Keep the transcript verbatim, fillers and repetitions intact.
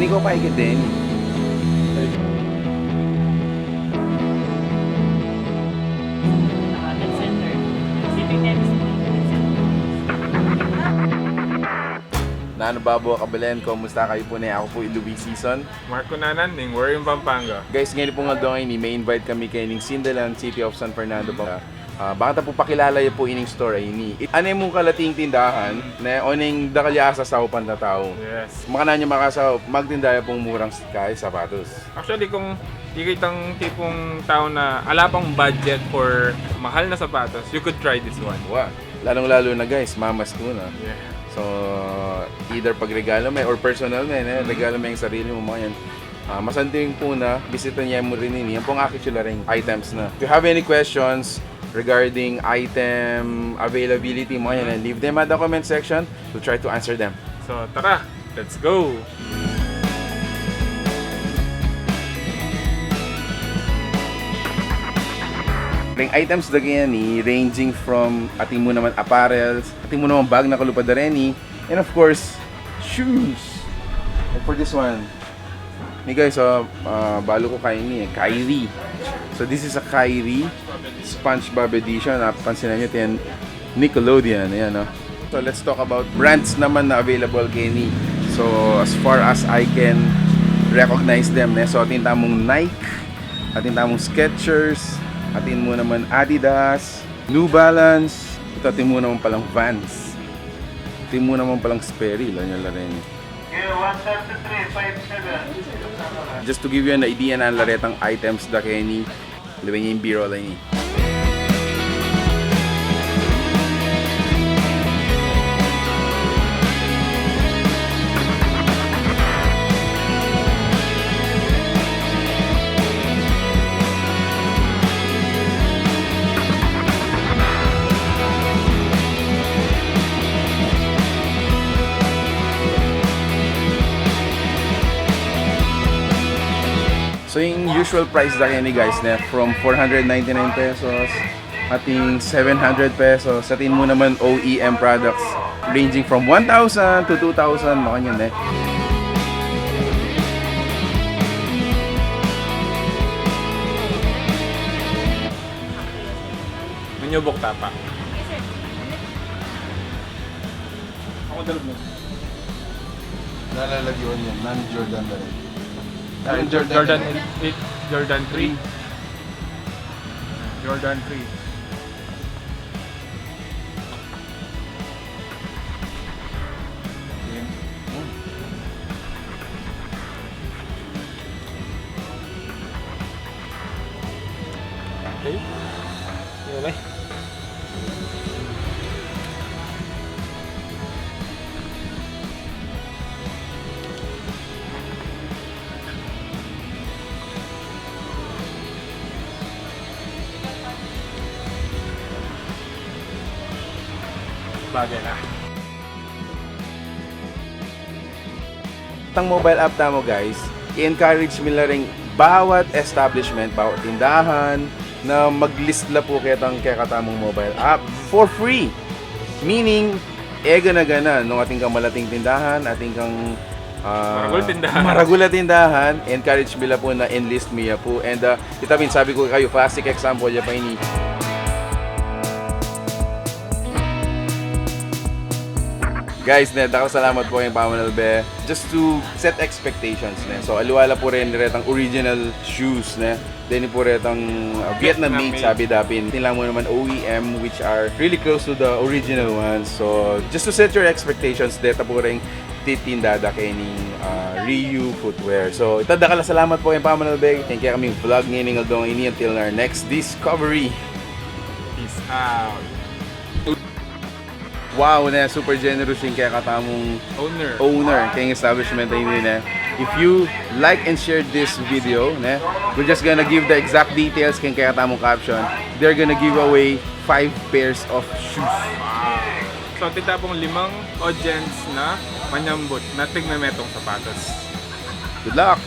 Go pa ikit din. Nanu babo, kabalen, kumusta kayu pu ne? Aku pu i Luis Sison. Mark Cunanan ning We're in Pampanga. Guys, ngeni pung aldo ngeni, may invite kami keni ning Sindalan, City of San Fernando, Pampanga. Ah, bang ta pu pakilala ya pu ining store a ini. Ane mu kalating tindahan, ne, o ning dakal ya asasaupan a tau. Yes. Makanyan ya makasaup, magtinda ya pung murang s-, kaya sapatos. Actually, kung ikit ing tipung tau na ala pang budget for mahal na sapatos, you could try this one. Wa. Lalung-lalu na, guys, mamas ku na. Yeah. So, either pagregalo me or personal me, ne? Mhm. Regalo me ing sarili mu, makanyan. Ah, masanting pu na, bisita ne mu rin ini. Yan pung actually ring items na. If you have any questions regarding item availability, makanyan, mhm, leave them at the comment section. We'll try to answer them. So, tara, let's go! Ring items da keni, ranging from atin mu naman apparels, atin mu naman bag na kalupad da reni, and of course, shoes. And for this one, ini guys, oh, ah, balu ku keni, eh, Kyrie. So this is a Kyrie SpongeBob edition. Napansin na nyo, atin Nickelodeon, ayan, no? So let's talk about brands naman na available keni. So as far as I can recognize them, ne? So atin tamung Nike, atin tamung Skechers, atin mu naman Adidas, New Balance, ito atin mu naman palang Vans. Atin mu naman palang Sperry, la nya la rin. Just to give you an idea na la retang items da keni, lawen ing biro la ini. So ing usual price da keni guys, ne, from four hundred ninety-nine pesos, atin seven hundred pesos, atin mu naman O E M products ranging from one thousand to two thousand, makanyan, ne. Manyubok tapa. Ako dalub na. Nalalagyan yan, non-Jordan na rin. Ay, Jordan Jordan yan. Eight, Jordan three. Jordan three. Okay. Yun eh. Bagay na. Itang mobile app tamu, guys, i-encourage mi la ring bawat establishment, bawat tindahan, na mag-list la pu ketang kekatamung mobile app for free. Meaning, e gana-gana, nung atin kang malating tindahan, atin kang, ah, maragul tindahan. Maragul a tindahan, encourage mi la pu na enlist mi ya pu. And, ah, ita pin sabi ku kayu, classic example ya pa ini. Guys, ne, dakal salamat pu keng pamanalbe. Just to set expectations, ne. So, aliwa la pu rin retang original shoes, ne. Deni pu retang, uh, Vietnam made, Vietnam made, sabi da pin. Atin la mu naman O E M, which are really close to the original ones. So, just to set your expectations, deta pu rin titinda da keni, uh, Ryu Footwear. So, ita, dakal a salamat pu keng pamanalbe keng kekaming vlog ngening aldo ini. Until our next discovery. Peace out. Wow, ne, super generous ing kekatamung owner, owner keng establishment a ini, ne. If you like and share this video, ne, we're just gonna give the exact details keng kekatamung caption. They're gonna give away five pairs of shoes. Wow. So, atin ta pung limang audience na manyambut na tig-memetung sapatos. Good luck!